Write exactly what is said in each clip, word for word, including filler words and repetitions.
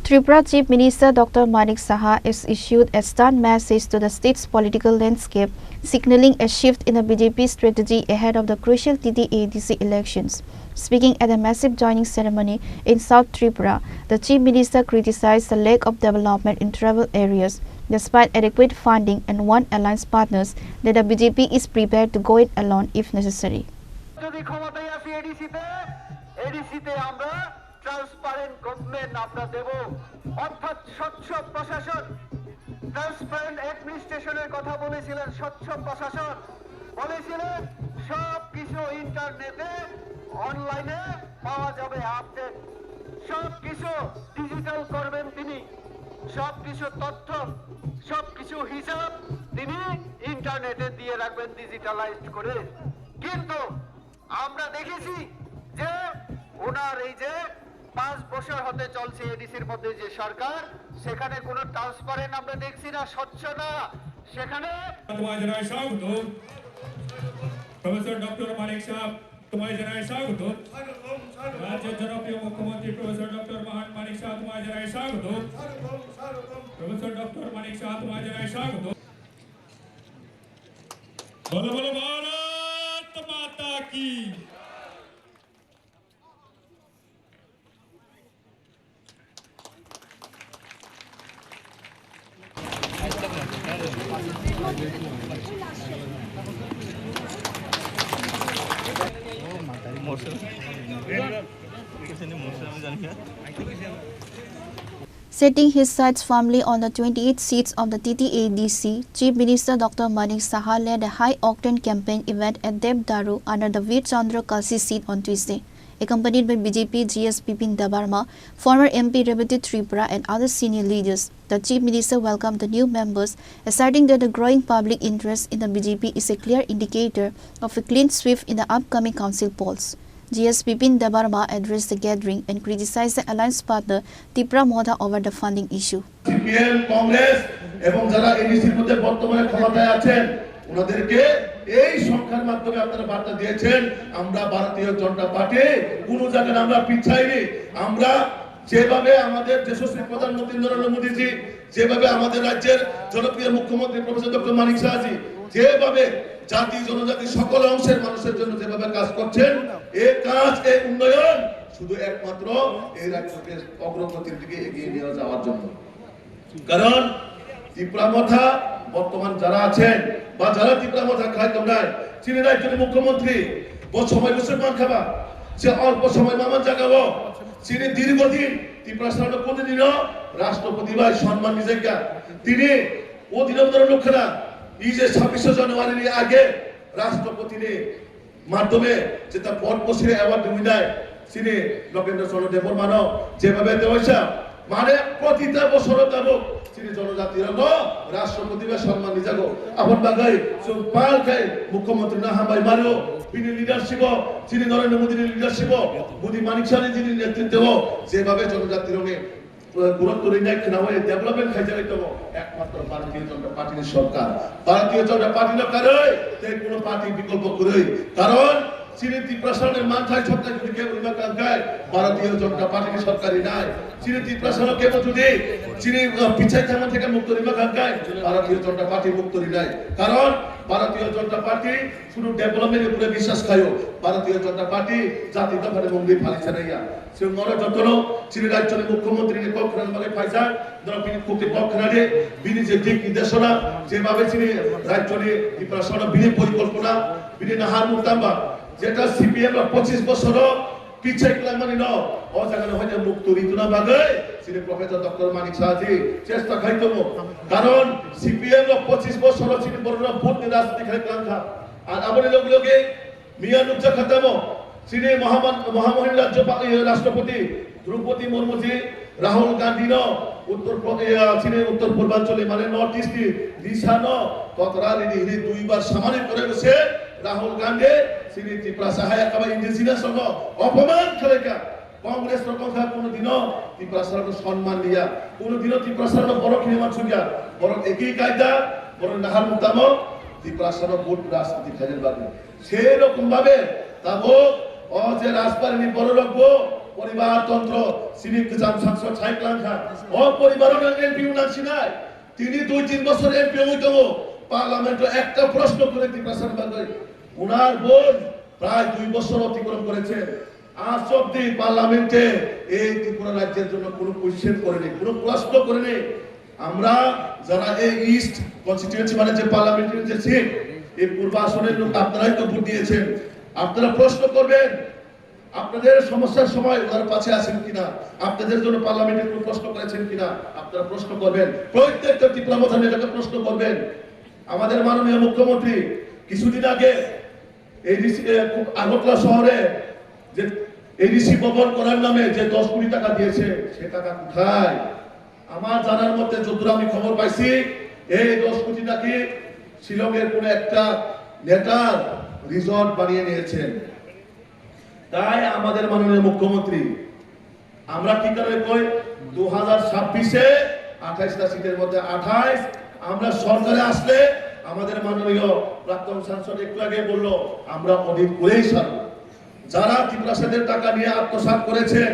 Tripura Chief Minister Doctor Manik Saha has issued a stern message to the state's political landscape, signaling a shift in the B J P strategy ahead of the crucial T T A D C elections. Speaking at a massive joining ceremony in South Tripura, the Chief Minister criticized the lack of development in tribal areas, despite adequate funding, and warned alliance partners that the B J P is prepared to go it alone if necessary. যদি ক্ষমতায় আসি এডিসিতে, এডিসিতে আমরা transparent government আমরা দেব, অর্থাৎ স্বচ্ছ প্রশাসন, ট্রান্সপারেন্ট অ্যাডমিনিস্ট্রেশনের কথা বলেছিলেন, স্বচ্ছ প্রশাসন বলেছিলেন, সব কিছু ইন্টারনেটে, অনলাইনে পাওয়া যাবে আপডেট, সব কিছু ডিজিটাল করবেন তিনি, সব কিছু তথ্য, সব কিছু হিসাব তিনি ইন্টারনেটে দিয়ে রাখবেন ডিজিটালাইজড করে। কিন্তু আমরা দেখেছি যে ওনার এই যে পাঁচ বছর হতে চলছে এডিসির মধ্যে যে সরকার, সেখানে কোনো ট্রান্সপারেন্ট আমরা দেখছি না, স্বচ্ছ না। সেখানে তোমায় জানাই স্বাগত। প্রফেসর ডক্টর মানিক সাহেব, তোমায় জানাই স্বাগত। রাজ্যের জনপ্রিয় মুখ্যমন্ত্রী প্রফেসর ডক্টর মহান মানিক সাহেব, তোমায় জানাই স্বাগত। প্রফেসর ডক্টর মানিক সাহেব, তোমায় জানাই স্বাগত। बोलो बोलो भारत माता की। Setting his sights firmly on the twenty-eight seats of the T T A D C, Chief Minister Doctor Manik Saha led a high-octane campaign event at Dev Daru under the Veer Chandra Kalsi seat on Tuesday, accompanied by B J P G S Bipin Debbarma, former M P Rebati Tripura, and other senior leaders. The Chief Minister welcomed the new members, asserting that the growing public interest in the B J P is a clear indicator of a clean sweep in the upcoming council polls. G S Bipin Debbarma addressed the gathering and criticized the alliance partner Tipra Motha over the funding issue. CPM, Congress এবং যারা এডিসির মধ্যে বর্তমানে ক্ষমতায় আছেন, ওনাদেরকে এই সংখ্যার মাধ্যমে আপনারা বার্তা দিয়েছেন, আমরা ভারতীয় জনতা পার্টি কোনো জায়গায় আমরা পিছাইনি। আমরা যেভাবে আমাদের যশস্বী প্রধানমন্ত্রী নরেন্দ্র মোদীজি, যেভাবে আমাদের রাজ্যের জনপ্রিয় মুখ্যমন্ত্রী প্রফেসর ডক্টর মানিক সাহাজি যেভাবে জাতি জনজাতি সকল অংশের মানুষের জন্য যেভাবে কাজ করছেন, এই কাজ, এই উন্নয়ন শুধু একমাত্র এই রাজ্যকে অগ্রগতির দিকে এগিয়ে নিয়ে যাওয়ার জন্য। কারণ ত্রিপুরা মথা বর্তমান যারা আছেন বা যারা ত্রিপুরা মথা খাই তোমরাই, চীনের রাজ্যের মুখ্যমন্ত্রী ব সময় বসে মান খাবা, সে অল্প সময় মামান জায়গাও চীনে দীর্ঘদিন ত্রিপুরা সরকার কোনোদিনও রাষ্ট্রপতি ভাই সম্মান নিজেকে তিনি ও দিনবন্ধন লোকেরা এই যে ছাব্বিশে জানুয়ারির আগে রাষ্ট্রপতির মাধ্যমে যেটা পদ্মশ্রী অ্যাওয়ার্ড winner তিনি নগেন্দ্র চন্দ্র দেববর্মানো যেভাবে দেওয়া মানে প্রতিটা বছর তাবো তিনি জনজাতির রাষ্ট্রপতি বা সম্মান নিজাগো আপন বাগাই চুপ পাল খাই মুখ্যমন্ত্রী না হামাই মারো তিনি লিডারশিপ তিনি নরেন্দ্র মোদীর লিডারশিপ মোদী মানিক সাহাজির নেতৃত্বে যেভাবে জনজাতির গুরুত্ব rinai khwnawi development khaijagwi tongo ekmatro Bharatiya Janata Party ni sorkar. Bharatiya Janata Party no karwi tei kuno party bikolpo kwrwi. Karon chini Tiprasa ni manthai sorkar jodi kebo rwma kangkhe Bharatiya Janata Party ni sorkar rinai. Chini Tiprasa no kebo jodi chini, uh, pichai thangma theke mukto rwma kangkhe Bharatiya Janata Party mukto rinai. Karon Bharatiya Janata Party শুধু development ni উপরে বিশ্বাস খাইও, ভারতীয় জনতা পার্টি জাতি দফারে মন্দির ফালি চালাইয়া। সে মনে যতন চিনি রাজ্যের মুখ্যমন্ত্রী নি কক্ষরান বাগে ফাইসা, ধরো বিনি কুটি কক্ষরানে, বিনি যে দিক নির্দেশনা, যেভাবে চিনি রাজ্যের ত্রিপুরা সড়ক বিনি পরিকল্পনা, বিনি নাহার মুক্তাম্বা, যেটা সিপিএম রা পঁচিশ বছর পিছে গেলাম মানে ন, ও জায়গায় হয়তো মুক্ত ঋতু না বাগে, চিনি প্রফেসর ডক্টর মানিক সাহাজি চেষ্টা খাইতো। কারণ সিপিএম রা পঁচিশ বছর চিনি বড় ভোট নিয়ে রাজনীতি খাই কাঙ্ক্ষা। Ar aboni loge loge miya nukjakha tamo chini Mahaman-, Mahamahini Rajyapa-, eh, Rashtrapati Droupadi Murmuji Rahul Gandhino Uttor Pro-, eh, chini Uttor Purbanchali mane North East ni Disha no kotora rini hini duibar samani pore se Rahul Gandhi chini Tiprasa hai ekaba indigenous no opoman khlaikha. Congress rok wngkha kuno dino Tiprasa rokno sonman liya, kuno dino Tiprasa rokno borok hinwi mansukya, borok ekhi kaida, borok nahar mutamo Tiprasa rok vote rajniti khaina bagwi. Sei rokom babe tabuk o je Rajbari ni borok rok bo পরিবারতন্ত্র, সিভিক জাম সাংসদ সাইক্লাংখা, ও পরিবারও নাং এমপি উনার সিনাই। তিনি দুই তিন বছর এমপি হয়ে তো পার্লামেন্টে একটা প্রশ্ন করে ত্রিপুরার বাদে উনার বোন প্রায় দুই বছর অতিক্রম করেছেন। আজ অব্দি পার্লামেন্টে এই ত্রিপুরা রাজ্যের জন্য কোনো কোশ্চেন করেনি, কোনো প্রশ্ন করেনি। আমরা যারা এই ইস্ট কনস্টিটিউয়েন্সি, মানে যে পার্লামেন্টের যে সিট, এই পূর্ব আসনের লোক আপনারাই তো ভোট দিয়েছেন, আপনারা প্রশ্ন করবেন। আপনাদের সমস্যার সময় ওনার পাশে আছেন কিনা, আপনাদের জন্য পার্লামেন্টে কোনো প্রশ্ন করেছেন কিনা, আপনারা প্রশ্ন করবেন। প্রত্যেকটা ত্রিপুরা মথা নেতাকে প্রশ্ন করবেন। আমাদের মাননীয় মুখ্যমন্ত্রী কিছুদিন আগে এডিসি, এ, আগরতলা শহরে যে এডিসি ভবন করার নামে যে দশ কোটি টাকা দিয়েছে, সে টাকা কোথায়? আমার জানার মতে, যতদূর আমি খবর পাইছি, এই দশ কোটি নাকি শিলংয়ের কোনো একটা নেতার রিসর্ট বানিয়ে নিয়েছেন। তাই আমাদের মাননীয় মুখ্যমন্ত্রী, আমরা কি কারণে কই, দু হাজার ছাব্বিশে আঠাইশটা সিটের মধ্যে আঠাইশ, আমরা সরকারে আসলে আমাদের মাননীয় প্রাক্তন সাংসদ একটু আগে বলল, আমরা অডিট করেই ছাড়ব। যারা ত্রিপুরাসাদের টাকা নিয়ে আত্মসাৎ করেছেন,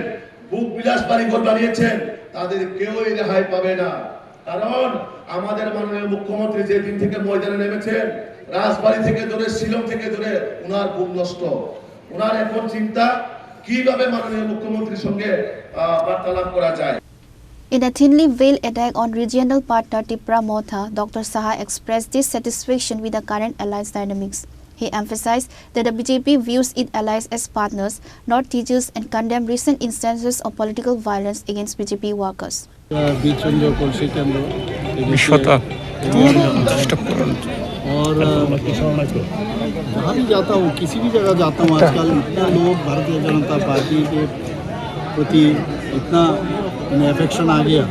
ভোগ বিলাস বাড়িঘর বানিয়েছেন, তাদের কেউই রেহাই পাবে না। কারণ আমাদের মাননীয় মুখ্যমন্ত্রী যেদিন থেকে ময়দানে নেমেছেন, রাজবাড়ি থেকে ধরে, শিলং থেকে ধরে, ওনার ঘুম নষ্ট। ওনার এখন চিন্তা কিভাবে মাননীয় মুখ্যমন্ত্রীর সঙ্গে, আহ, বার্তালাপ করা যায়। In a thinly veiled attack on regional partner Tipra Motha, Doctor Saha expressed dissatisfaction with the current alliance dynamics. He emphasized that the B J P views its allies as partners, not teachers, and condemned recent instances of political violence against B J P workers. Birchandra কলসি কেন্দ্র, এডিসি বিশ্বতা। এরিয়া। চেষ্টা করুন। और, अ, जहाँ भी जाता हूँ, किसी भी जगह जाता हूँ, आजकल इतना लोग भारतीय जनता पार्टी के प्रति इतना, उन्हें अफेक्शन आ गया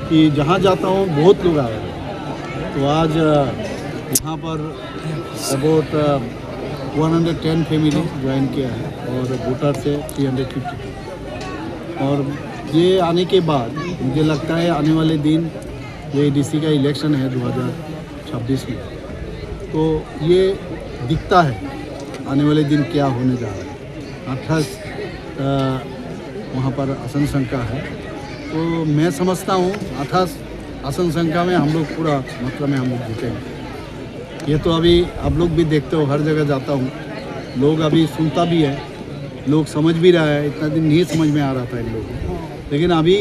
कि जहाँ जाता हूँ, बहुत लोग आ रहे हैं। तो आज, अ, यहाँ पर about, uh, one hundred ten family join किया है और वोटर से थ्री हंड्रेड फिफ्टी टू। और ये आने के बाद मुझे लगता है आने वाले दिन, ये एडीसी का इलेक्शन है दो हज़ार छब्बीस में, तो ये दिखता है आने वाले दिन क्या होने जा रहा है। अट्ठाईस, अ, वहाँ पर आसन संख्या है, तो मैं समझता हूँ अट्ठाईस आसन संख्या में हम लोग पूरा मात्रा में हम लोग जीतेंगे। ये तो अभी आप लोग भी देखते हो, हर जगह जाता हूँ, लोग अभी सुनता भी है, लोग समझ भी रहा है। इतना दिन नहीं समझ में आ रहा था इन लोगों को, लेकिन अभी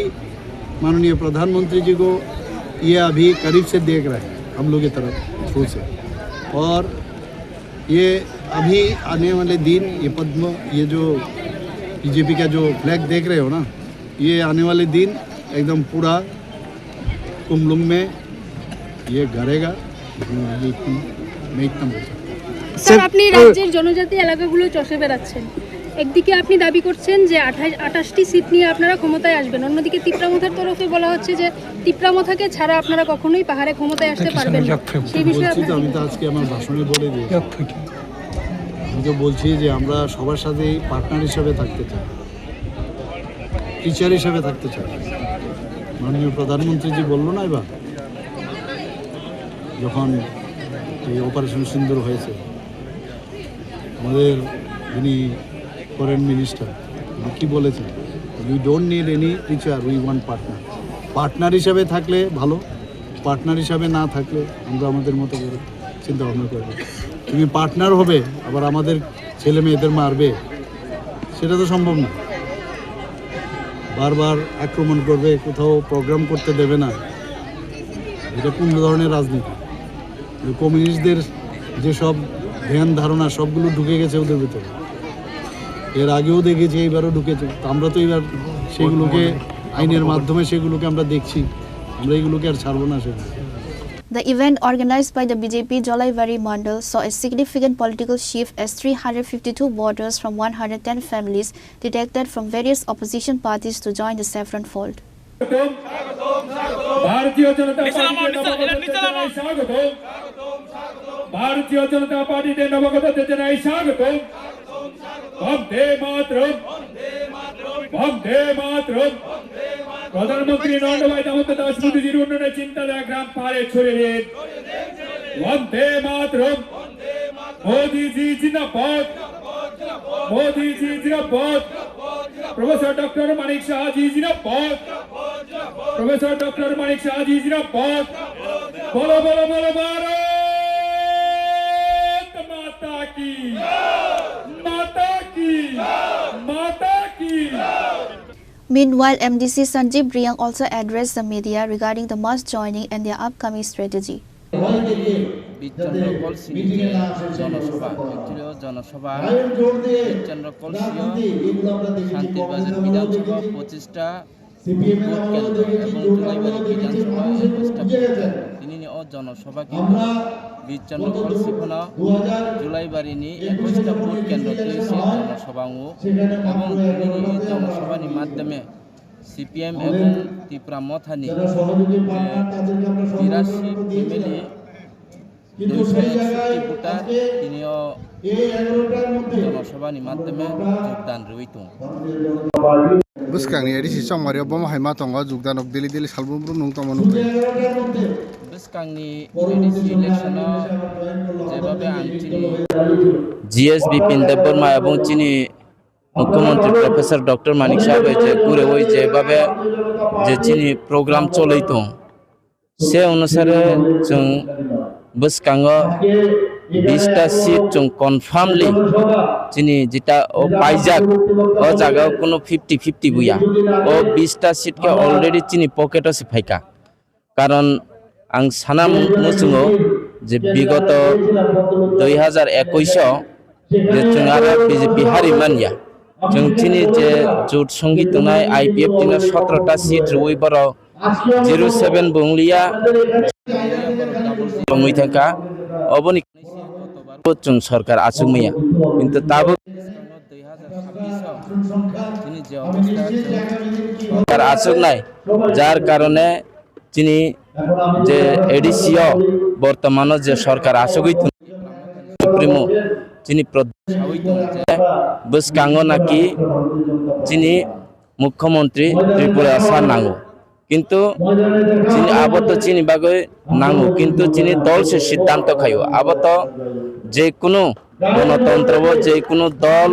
माननीय प्रधानमंत्री जी को ये अभी करीब से देख रहे हैं हम लोग की तरफ थ्रू से। और ये अभी आने वाले दिन, ये पद्म, ये जो बीजेपी का जो फ्लैग देख रहे हो ना, ये आने वाले दिन एकदम पूरा कुमलुंग में ये गरेगा। ये इतनी, मैं इतना बोल सकता हूँ। স্যার, স্যার, আপনি আহ, রাজ্যের জনজাতি এলাকাগুলো চষে বেড়াচ্ছেন। একদিকে আপনি দাবি করছেন যে আঠাশ, আঠাশটি সিট নিয়ে আপনারা ক্ষমতায় আসবেন, অন্যদিকে তিপ্রা মথার তরফে বলা হচ্ছে যে তিপ্রা মথাকে ছাড়া আপনারা কখনোই পাহাড়ে ক্ষমতায় আসতে পারবেন না। সেই বিষয়ে বলছি তো, আপনার আমি তো আজকে আমার ভাষণে বলে দিয়েছি। আমি তো বলছি যে আমরা সবার সাথেই পার্টনার হিসাবে থাকতে চাই, টিচার হিসাবে থাকতে চাই। মাননীয় প্রধানমন্ত্রী যে বললো না এবার, যখন এই অপারেশন সিন্দুর হয়েছে, আমাদের যিনি ফরেন মিনিস্টার, উনি কি বলেছেন? "We don't need any teacher, we want partner." Partner হিসাবে থাকলে ভালো, পার্টনার হিসাবে না থাকলে আমরা আমাদের মতো করে চিন্তা ভাবনা করবো। তুমি পার্টনার হবে, আবার আমাদের ছেলে মেয়েদের মারবে, সেটা তো সম্ভব না। বারবার আক্রমণ করবে, কোথাও প্রোগ্রাম করতে দেবে না, এটা কোন ধরনের রাজনীতি? ওই কমিউনিস্টদের যেসব ধ্যান ধারণা, সবগুলো ঢুকে গেছে ওদের ভিতরে। এর আগেও দেখেছি, এইবারও ঢুকেছে। তো আমরা তো এবার সেগুলোকে আইনের মাধ্যমে সেগুলোকে আমরা দেখছি, আমরা এগুলোকে আর ছাড়বো না সেগুলো। The event, organized by the B J P Jolaibari Mandal, saw a significant political shift as three hundred fifty-two voters from one hundred ten families, defected from various opposition parties to join the Saffron Front. ভারতীয় জনতা পার্টিতে নবাগত চেতনায় স্বাগতম। ভারতীয় জনতা পার্টিতে নবাগত চেতনায় স্বাগতম। বন্দে মাতরম। বন্দে মাতরম। প্রধানমন্ত্রী নরেন্দ্র ভাই দামোদর দাস মোদীজির উন্নয়নের চিন্তাধারা গ্রাম পাহাড়ে ছড়িয়ে দিন। বন্দে মাতরম। মোদীজি জিন্দাবাদ। মোদীজি জিন্দাবাদ। Professor Doctor Manik Saha ji zindabad. Professor Doctor Manik Saha ji zindabad. Bolo, bolo, bolo, Bharat Mata ki. Mata ki. Mata ki. Meanwhile, M D C Sanjeev Reang also addressed the media regarding the mass joining and their upcoming strategy. Birchandra Kolsini je jonosabha, actually o jonosabha Birchandra Kolsio Shantir Bazar Bidhan Sabha pochista vote kendro ebong Julaibari Bidhan Sabha ekusta vote kendro. Tinini o jonosabha kintu Birchandra Kolsi phano Julaibari ni ekusta vote kendro tei se jonosabha wngo ebong tinini o jonosabha ni madhyame C P M ebong Tipra Mothani je birasi family duisho eksotti voter tinio jonosabhani madhyame jogdan rwi tongo. Bwskangni A D C chongmario bomo hai ma tongo, jogdan rok daily daily salbrum brum nung tongma nukdi. Bwskangni A D C election-o jebabe ang chini G S Bipin Debbarma ebong chini Mukhyamantri Professor Doctor Manik Saha bai je gurewoi jebabe je chini program choloi tong, se onusare chwng bwskango bista seat chwng confirmly chini jeta o paijak, o jagao kuno fifty fifty buya, o bista seat khe already chini pocket o se phaika. Karon ang sana mu-, muchungo je bigoto dui hazar ekush o je chwng aro B J P hari manya. Chwng chini je jut songwi tongnai I P F T no sotro ta seat rwui borok zero seven bo wngliya, wngwi thangkha. Oboni chwng sorkar achuk maya. Kintu tabuk sorkar achuk nai, jar karone chini je A D C o bortomano je sorkar achugwi tong-, Supremo chini prodhan sawi tongo je bwskango naki chini Mukhyamantri Tripura sa nango, kintu chini abo to chini bagwi nango, kintu chini dol se siddhanto khaio, abo to je kunu Gonotantro o je kunu dol,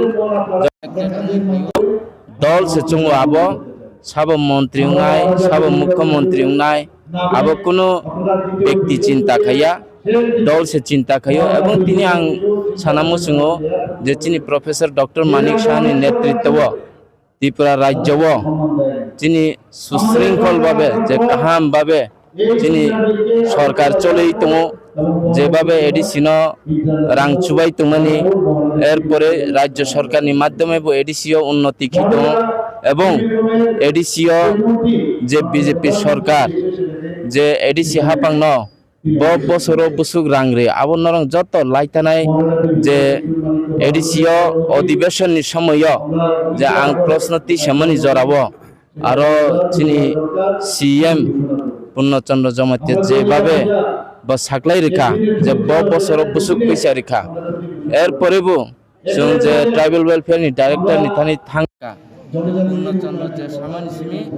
dol se chungo abo, sabo montri wngnai, sabo mukhyamantri wngnai, abo kunu bekti chinta khaiya, dol se chinta khaio. Ebong tini ang sana muchungo je chini Professor Doctor Manik Saha ni netritwo o Tripura rajyo o chini susringkhol babe je kaham babe chini sorkar cholwi tongo, jebabe A D C no rang chubai tongmani, erpore rajyo sorkar ni madhyome bo A D C o unnoti khi tongo, ebong A D C o je B J P sorkar je A D C haphang no bo bosoro bwswk rang ri, abo norok joto laitanai je A D C o odhibeshon ni somoyo je ang proshno tisamani jorao aro chini C M Purno Chandra Jamatia jebabe bo saklai rikha je bo bosoro bwswk puisa rikha, erpore bo chwng je tribal welfare ni director ni thani thangkha, Purno Chandra je samani simi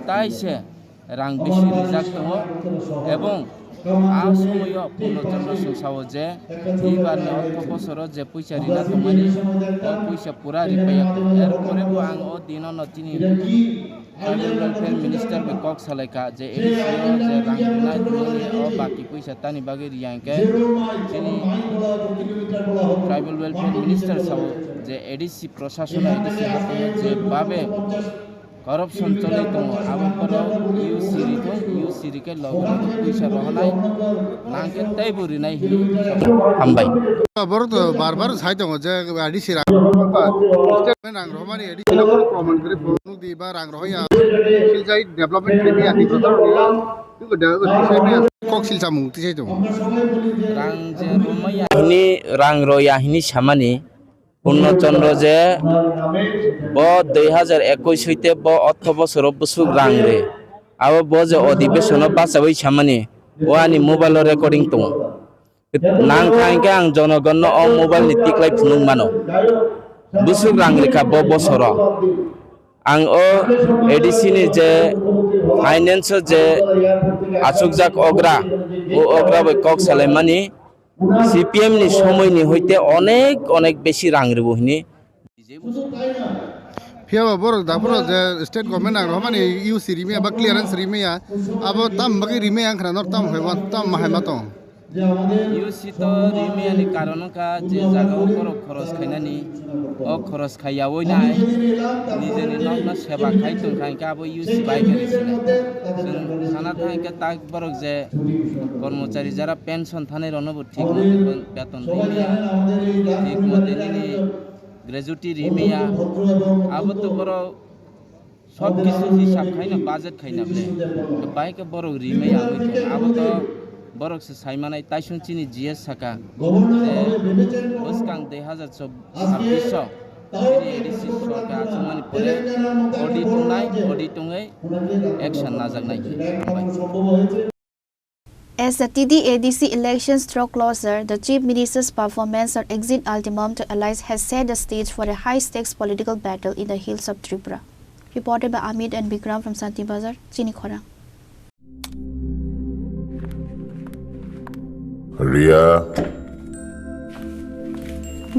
tai se rang bisi rijak tongo, ebong a somoyo Purno Chandra chwng sao je ibar ni ortho bosoro je puisa rina tongmani o puisa pura ripaiya, erpore bo ang o dino no chini Tribal Welfare Minister bai kok salaikha je A D C o je rang rinai tongmani o baki puisa tani bagwi riya hinkhe chini Tribal Welfare Minister sao je A D C proshashono A D C haphang je babe corruption cholwi tongo, abo borok U C ri thung, U C ri khe logi logi puisa rohornai, nangkhe teibo rinai hinwi. Hambai. Borok to bar bar sai tongo je A D C rang, statement rang rohormani A D C no proman kwrwi phunukdi ba rang rohorya, siljai development khaimaya hinwi kok silchamung tisai tongo. Rang je romaya hini, rang roya hini samani Purno Chandra je bo dui hazar ekush hoite bo otho bosoro bwswk rang ri. Abo bo je odhibeshon o bachawi samani, o ani mobile o recording tongo. Nang thang khe ang jonogon no o mobile ni tiklai phunuk mano. Bwswk rang rikha bo bosoro. Ang o A D C ni je finance o je achukjak ogra, o ogra bai kok salaimani, C P M ni somoi ni hoite onek onek besi rang ribo hini. Phiya ba borok da phuru je state government ang rohmani U C rimaya ba clearance rimaya, abo tam bagwi rimaya ang khna nor tam hai wan tam ma hai ma tong. U C to rimaya ni karon wngkha je jaga o borok khoros khainani, o khoros khaiyawi nai nijeni nokno seba khai tongkha hingkhe abo U C bai khe risinai. Chwng sana thang hingkhe tak borok je kormochari jara pension thanai rokno bo thik mote beton rimaya, thik mote nini gratuity rimaya, abo to borok sob kisu hisab khaina, budget khaina ble. Bai khe borok rimaya wngwi thang. Abo to borok se saimanai, taisung chini G S saka je bwskang dui hazar sabbish o chini A D C sorkar achukmani pore audit wngnai, audit wngwi action najaknai. As the T T A D C elections draw closer, the Chief Minister's performance or exit ultimatum to allies has set the stage for a high-stakes political battle in the hills of Tripura. Reported by Amit and Bikram from Santi Bazar, Chini Khorang. Riya,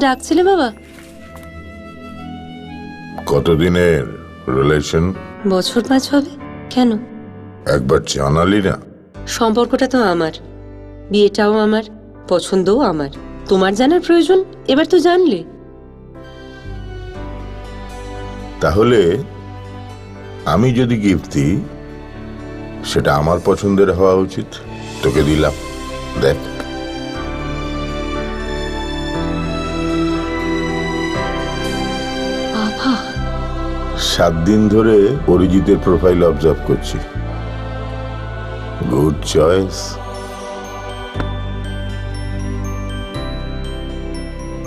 ডাকছিলে বাবা? কতদিনের রিলেশন? বছর পাঁচ হবে। কেন? একবার জানালি না। সম্পর্কটা তো আমার, বিয়েটাও আমার, পছন্দও আমার। তোমার জানার প্রয়োজন? এবার তো জানলে। তাহলে আমি যদি গিফট দিই, সেটা আমার পছন্দের হওয়া উচিত। তোকে দিলাম, দেখ। বাবা। সাত দিন ধরে অরিজিতের প্রোফাইল অবজার্ভ করছি। Good choice.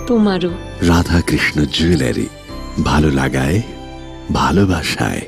তোমারও। রাধাকৃষ্ণ জুয়েলারি, ভালো লাগায়, ভালোবাসায়।